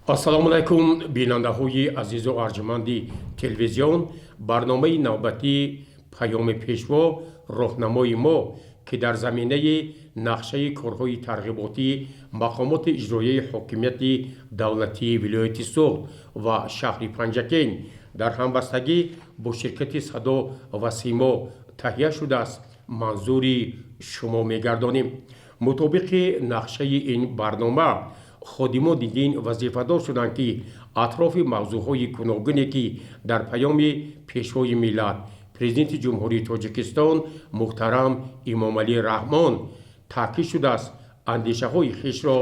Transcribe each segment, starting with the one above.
Ассалому алайкум, бинандаҳои азизу арҷманди телевизион. Барномаи навбатии «Паёми Пешво — роҳнамои мо», ки дар заминаи нақшаи корҳои тарғиботии мақомоти иҷроияи ҳокимияти давлатии вилояти Суғд ва шаҳри Панҷакент дар ҳамбастагӣ бо ширкати «Садо ва Симо» таҳия шудааст, манзури шумо мегардонем. Мутобиқи нақшаи ин барнома, ходимони дин вазифадор шуданд, ки атрофи мавзӯъҳои гуногуне, ки дар паёми Пешвои миллат, Президенти Ҷумҳурии Тоҷикистон муҳтарам Эмомалӣ Раҳмон таъкид шудааст, андешаҳои хешро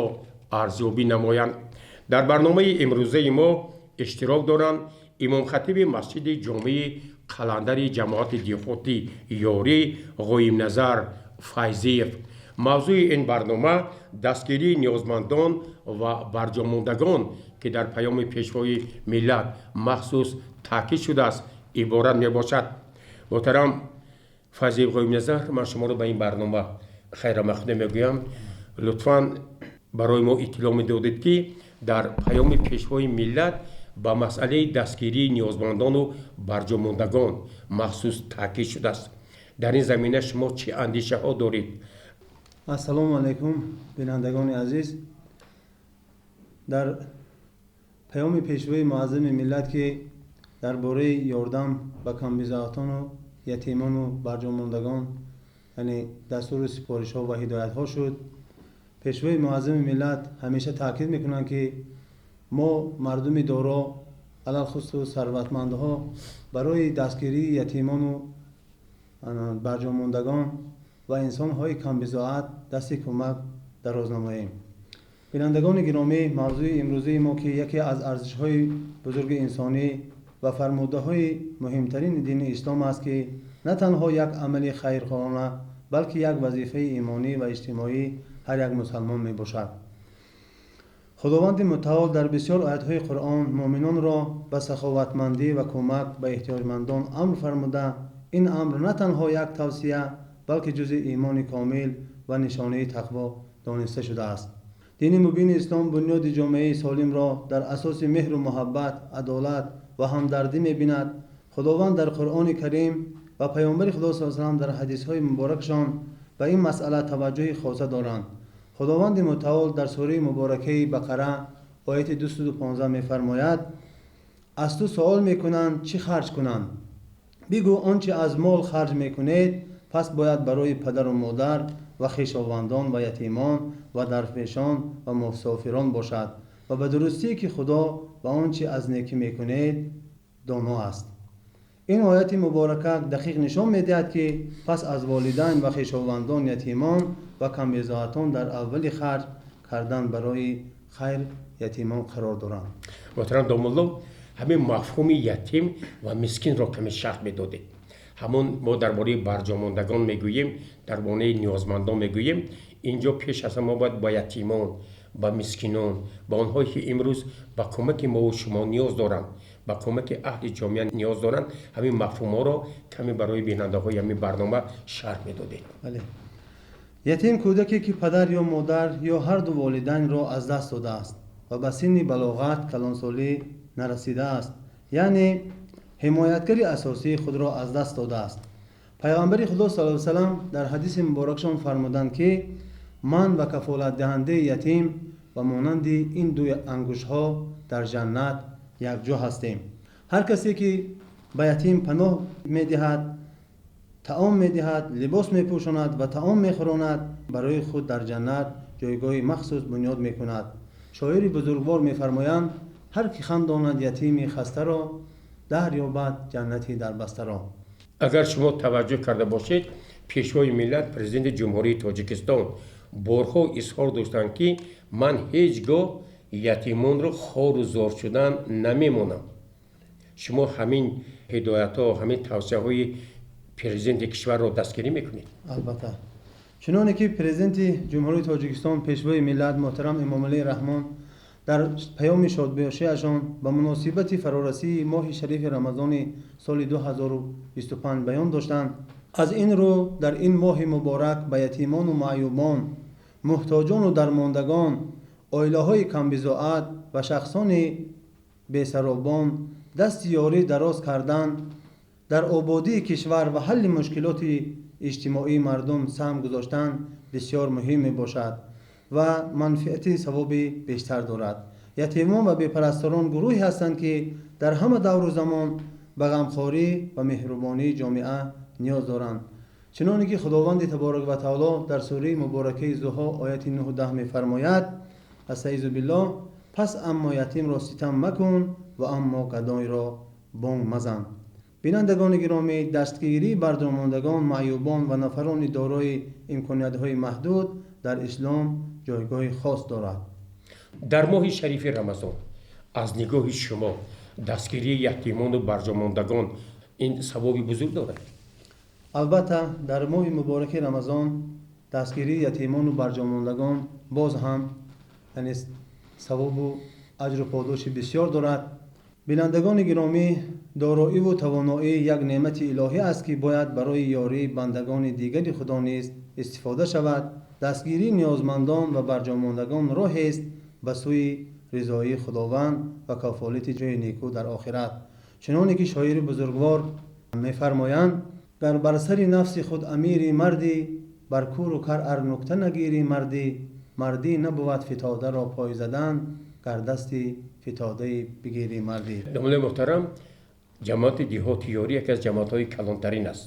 арзёбӣ намоянд. Дар барномаи имрӯзаи мо иштирок доранд имомхатиби масҷиди ҷомеи Қаландари ҷамоати деҳоти Ёрӣ Ғоибназар Файзиев. Мавзӯи ин барнома дастгирии ниёзмандон ва барҷомондагон, ки дар паёми Пешвои миллат махсус таъкид шудааст, иборат мебошад. Муҳтарам Файзиев Ғоибназар, ман шуморо ба ин барнома хайрамақдам мегӯям. Лутфан барои мо иттилоъ медодед, ки дар паёми Пешвои миллат ба масъалаи дастгирии ниёзмандону барҷомондагон махсус таъкид шудааст. Дар ин замина шумо чӣ андешаҳо доред? Ассалому алайкум, бинандагони азиз. Дар паёми Пешвои муаззами миллат, ки дар бораи ёрдам ба камбизоатону ятимону барҷомондагон, яъне дастуру супоришҳо ва ҳидоятҳо шуд, Пешвои муаззами миллат ҳамеша таъкид мекунанд, ки мо, мардуми доро, алалхусус сарватмандҳо, барои дастгирии ятимону барҷомондагон ва инсонҳои камбизоат дасти кӯмак дароз намоем. Бинандагони гиромӣ, мавзӯи имрӯзаи мо, ки яке аз арзишҳои бузурги инсонӣ ва фармудаҳои муҳимтарини дини ислом аст, ки на танҳо як амали хайрхоҳона, балки як вазифаи имонӣ ва иҷтимоӣ ҳар як мусалмон мебошад. Худованди мутаол дар бисёр оятҳои Қуръон муъминонро ба саховатмандӣ ва кӯмак ба эҳтиёҷмандон амр фармуда, ин амр на танҳо як тавсия, балки ҷузъи имони комил ва нишонаи тақво дониста шудааст. Дини мубини ислом бунёди ҷомеаи солимро дар асоси меҳру муҳаббат, адолат ва ҳамдардӣ мебинад. Худованд дар Қуръони Карим ва Паёмбари Худо с салам дар ҳадисҳои муборакашон ба ин масъала таваҷҷӯҳи хоса доранд. Худованди мутаол дар сураи муборакаи Бақара, ояти 215 мефармояд: «Аз ту суол мекунанд, чӣ харҷ кунанд? Бигӯ: он чӣ аз мол харҷ мекунед, пас бояд барои падару модар ва хешовандон ва ятимон ва дарвешон ва мусофирон бошад ва ба дурустӣ, ки Худо ба он чӣ аз некӣ мекунед, доно аст». Ин ояти муборака дақиқ нишон медиҳад, ки пас аз волидайн ва хешовандон, ятимон ва камбизоатон дар аввали харҷ кардан барои хайр ятимон қарор доранд. Муҳтарам домулло, ҳамин мафҳуми ятим ва мискинро каме шарҳ медодед. Ҳамон мо дар бораи барҷомондагон мегӯем, дар бораи ниёзмандон мегӯем, инҷо пеш аз ҳама бояд ба ятимон, ба мискинон, ба онҳое, ки имрӯз ба кӯмаки мову шумо ниёз доранд, ба кӯмаки аҳли ҷомеа ниёз доранд, ҳамин мафҳумҳоро каме барои бинандаҳои ҳамин барнома шарҳ медодед. Бале, ятим кӯдаке, ки падар ё модар ё ҳарду волидайнро аз даст додааст ва ба синни балоғат, калонсолӣ нарасидааст, яъне ҳимоятгари асосии худро аз даст додааст. Пайғамбари Худо с салам дар ҳадиси муборакшон фармуданд, ки ман ва кафолатдиҳандаи ятим ба монанди ин ду ангуштҳо дар ҷаннат якҷо ҳастем. Ҳар касе, ки ба ятим паноҳ медиҳад, таом медиҳад, либос мепӯшонад ва таом мехӯронад, барои худ дар ҷаннат ҷойгоҳи махсус бунёд мекунад. Шоири бузургвор мефармоянд: «Ҳар ки хандонад ятими хастаро, даҳр ёбад ҷаннати дарбастаро». Агар шумо таваҷҷӯҳ карда бошед, Пешвои миллат, Президенти Ҷумҳурии Тоҷикистон борҳо изҳор доштанд, ки ман ҳеҷ гоҳ ятимонро хору зор шудан намемонам. Шумо ҳамин ҳидоятҳо, ҳамин тавсияҳои президенти кишварро дастгирӣ мекунед? Албатта, чуноне ки Президенти Ҷумҳурии Тоҷикистон, Пешвои миллат муҳтарам Эмомалӣ Раҳмон дар паёми шодбошиашон ба муносибати фарорасии моҳи шарифи Рамазони соли 2025 баён доштанд: «Аз ин рӯ дар ин моҳи муборак ба ятимону маъюбон, муҳтоҷону дармондагон, Оилаҳои камбизоат ва шахсони бесаробон дасти ёрӣ дароз кардан, дар ободии кишвар ва ҳалли мушкилоти иҷтимоии мардум саҳм гузоштан бисёр муҳим мебошад ва манфиати савоби бештар дорад. Ятимон ва бепарасторон гурӯҳе ҳастанд, ки дар ҳама давру замон ба ғамхорӣ ва меҳрубонии ҷомеа ниёз доранд. Чуноне ки Худованди таборак ва таоло дар сураи муборакаи Зуҳо ояти 9-10 мефармояд: астаизу биллоҳ, пас аммо ятимро ситам макун ва аммо гадойро бонг мазан. Бинандагони гиромӣ, дастгирии барҷомондагон, маъюбон ва нафарони дорои имкониятҳои маҳдуд дар ислом ҷойгоҳи хос дорад. Дар моҳи шарифи Рамазон аз нигоҳи шумо дастгирии ятимону барҷомондагон ин савоби бузург дорад? Албатта, дар моҳи мубораки Рамазон дастгирии ятимону барҷомондагон боз ҳам, яъне, савобу аҷру подоши бисёр дорад. Бинандагони гиромӣ, дороиву тавоноӣ як неъмати илоҳӣ аст, ки бояд барои ёрии бандагони дигари Худо низ истифода шавад. Дастгирии ниёзмандон ва барҷомондагон роҳест ба сӯи ризоии Худованд ва кафолати ҷои некӯ дар охират. Чуноне ки шоири бузургвор мефармоянд: гар бар сари нафси худ амири мардӣ, бар кӯру кар ар нукта нагири мардӣ, мардӣ набувад фитодаро пой задан, гар дасти фитодаи бигири мардӣ. Домуллои муҳтарам, ҷамоати деҳоти Ёрӣ яке аз ҷамоатҳои калонтарин аст.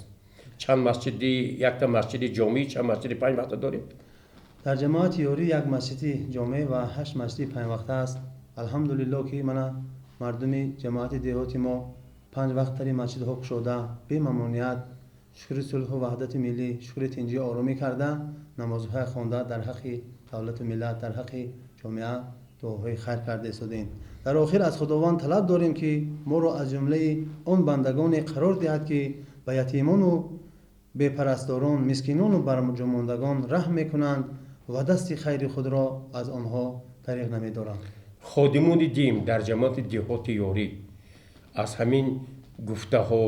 Чанд масҷиди, якта масҷиди ҷомеъ, чанд масҷиди панҷвақта доред? Дар ҷамоати Ёрӣ як масҷиди ҷомеъ ва 8 масҷиди панҷвақта аст. Алҳамдулиллоҳ, ки мана мардуми ҷамоати деҳоти мо 5 вақт тари масҷидҳо кушода, бемамоният шукри сулҳу ваҳдати миллӣ, шукри тинҷию оромӣ карда, намозҳоя хонда, дар ҳаққи давлату миллат, дар ҳаққи ҷомеа дуоҳои хайр карда истодем. Дар охир аз Худованд талаб дорем, ки моро аз ҷумлаи он бандагоне қарор диҳад, ки ба ятимону бепарасторон, мискинону барҷомондагон раҳм мекунанд ва дасти хайри худро аз онҳо дариғ намедоранд. Ходимони дин дар ҷамоати деҳоти Ёрӣ аз ҳамин гуфтаҳо,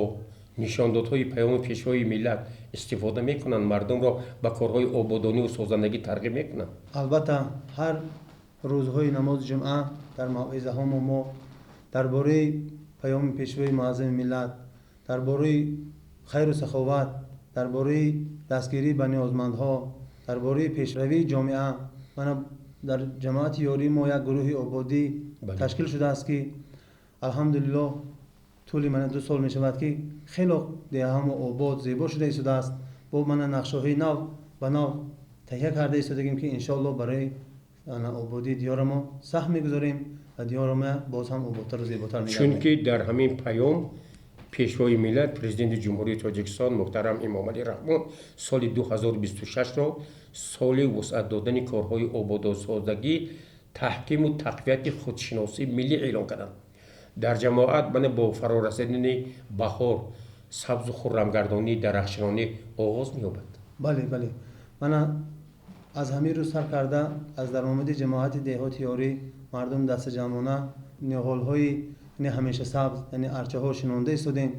нишондодҳои паёми пешвои миллат истифода мекунанд, мардумро ба корҳои ободониву созандагӣ тарғиб мекунанд? Албатта, ҳар рӯзҳои намози ҷумъа дар мавъизаҳо мо дар бораи паёми пешвои муаззами миллат, дар бораи хайру саховат, дар бораи дастгирӣ ба ниёзмандҳо, дар бораи пешравии ҷомеа. Мана дар ҷамоати Ёрӣ мо як гурӯҳи ободӣ ташкил шудааст, ки алҳамдулиллоҳ тӯли мана 2 сол мешавад, ки хело деҳаҳамо обод, зебо шуда истодааст. Бо мана нақшаҳои нав ба нав таҳия карда истодагим, ки иншоаллоҳ барои ободии диёрамо саҳм мегузорем ва диёрамо боз ҳам ободтару зеботар мегардонем. Чунки дар ҳамин паём пешвои миллат, президенти Ҷумҳурии Тоҷикистон муҳтарам Эмомалӣ Раҳмон соли 2026-ро соли вусъат додани корҳои ободосозагӣ, таҳкиму тақвияти худшиносии миллӣ эълон карданд. Дар ҷамоат мана бо фарорасидани баҳор сабзу хуррамгардонии дарахтшинонӣ оғоз меёбад. Бале, бале, мана аз ҳамин рӯз сар карда аз даромади ҷамоати деҳоти Ёрӣ мардум дастаҷамъона ниҳолҳои ҳамеша сабз, яъне арчаҳо шинонда истодем.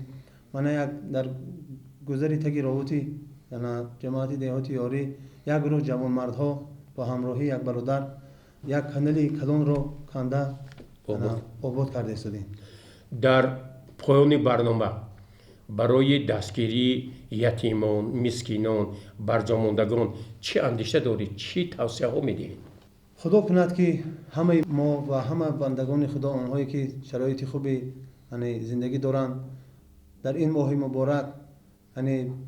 Мана як дар гузари таги ровути ҷамоати деҳоти Ёрӣ як гурӯҳ ҷавонмардҳо бо ҳамроҳии як бародар як канали калонро канда обод карда истодем. Дар поёни барнома барои дастгирии ятимон, мискинон, барҷомондагон чӣ андеша доред, чӣ тавсияҳо медиҳед? Худо кунад, ки ҳамаи мо ва ҳама бандагони Худо, онҳое ки шароити хуби зиндагӣ доранд, дар ин моҳи муборак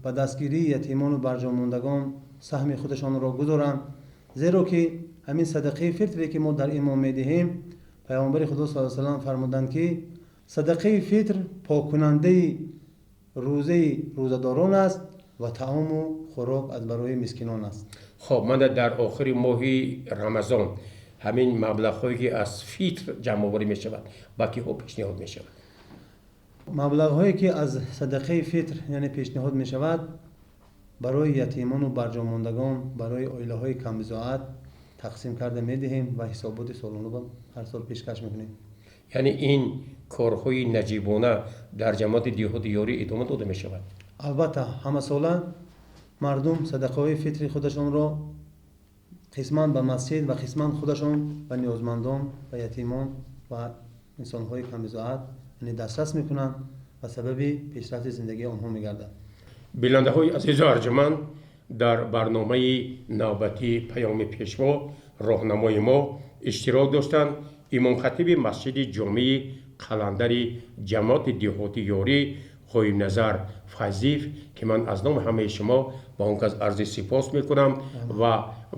ба дастгирии ятимону барҷомондагон саҳми худашонро гузоранд, зеро ки ҳамин садақаи фитре, ки мо дар ин моҳ медиҳем, Паёмбари Худо саллаллоҳу алайҳи васаллам фармуданд, ки садақаи фитр поккунандаи рӯзаи рӯзадорон аст ва таому хӯрок аз барои мискинон аст. Ман дар охири моҳи Рамазон ҳамин маблағҳое, ки аз фитр ҷамъоварӣ мешавад, ба киҳо пешниҳод мешавад? Маблағҳое, ки аз садақаи фитр пешниҳод мешавад, барои ятимону барҷомондагон, барои оилаҳои камбизоат тақсим карда медиҳем ва ҳисоботи солона ҳар сол пешкаш мекунем. Яъне ин корҳои наҷибона дар ҷамоати деҳоти Ёрӣ идома дода мешавад? Албатта, ҳамасола мардум садақаҳои фитри худашонро Қисман ба масҷид ва қисман худашон ба ниёзмандон ва ятимон ва инсонҳои камбизоат, яъне дастрас мекунанд ва сабаби пешрафти зиндагии онҳо мегардад. Бинандаҳои азизу арҷуманд, дар барномаи навбатии «Паёми Пешво, роҳнамои мо» иштирок доштанд имомхатиби масҷиди ҷомеи Қаландари ҷамоати деҳоти Ёрӣ Ғоибназар Файзиев, ки ман аз номи ҳамаи шумо ба он кас арзи сипос мекунам. Ва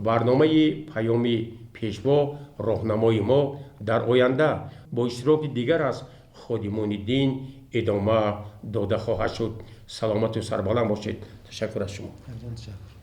барномаи «Паёми Пешво, роҳнамои мо» дар оянда бо иштироки дигар аз ходимони дин идома дода хоҳад шуд. Саломату сарбаланд бошед. Ташаккур аз шумо. Ташаккур.